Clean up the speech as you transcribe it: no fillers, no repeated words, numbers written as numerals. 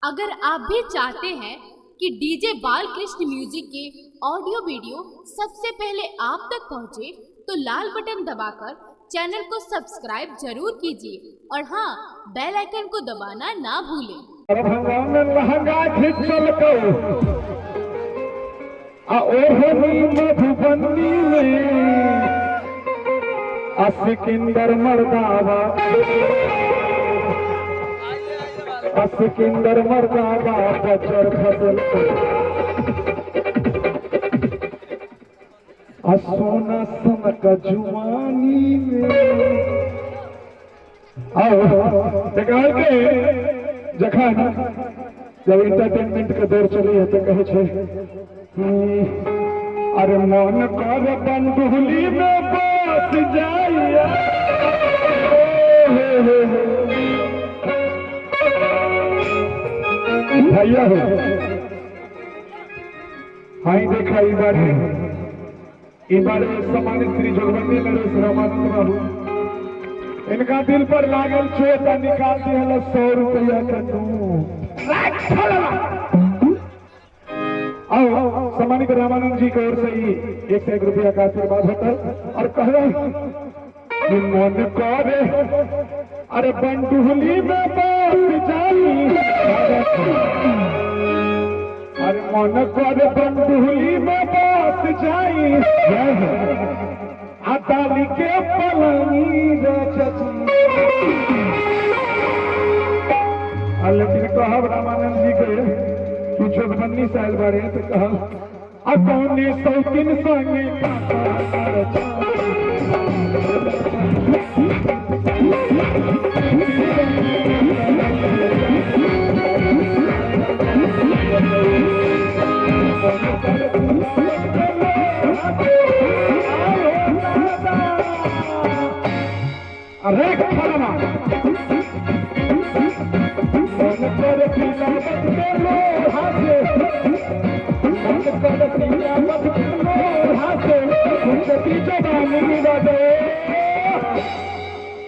अगर आप भी चाहते हैं कि डीजे बालकृष्ण म्यूजिक के ऑडियो वीडियो सबसे पहले आप तक पहुंचे, तो लाल बटन दबाकर चैनल को सब्सक्राइब जरूर कीजिए और हाँ, बेल आइकन को दबाना ना भूलें। दरभंगा में लहंगा खिंचलकौ आ ओढ़नी मधुबनी में आ सिकंदर मर्दावा, आ सिकंदर मर्दावा बजर खसल आ सोना सनक जुवानी में। आओ देखा के जखन जब इंटरटेनमेंट के दौर चली है तो कहे छे अरे मन कर बंदुली में बस जाइया। भैया हो हाई देखा ई बार है, ई बार सम्मानित श्री जोगबंदी नरेश रामानंद बाबू इनका दिल पर लागल चोट आ निकाल दिया 100 रुपया के नोट। आओ सम्मानित रामानंद जी की ओर से ही 101 रुपया का आशीर्वाद होता है और कह कि मन करे अरे बंडुली में बस जाई, अरे मन करे बंडुली में बस जाई, अदाली के पलानी रचती। लेकिन कहब रामानंद जी के कि जोगबंदी साल बारे तो कहब आ कौने सौतीन संगे अरे फरमा मन कर तिलावत के लोहा से, मन कर तिलावत के लोहा से, कुंजती जवानी बदे।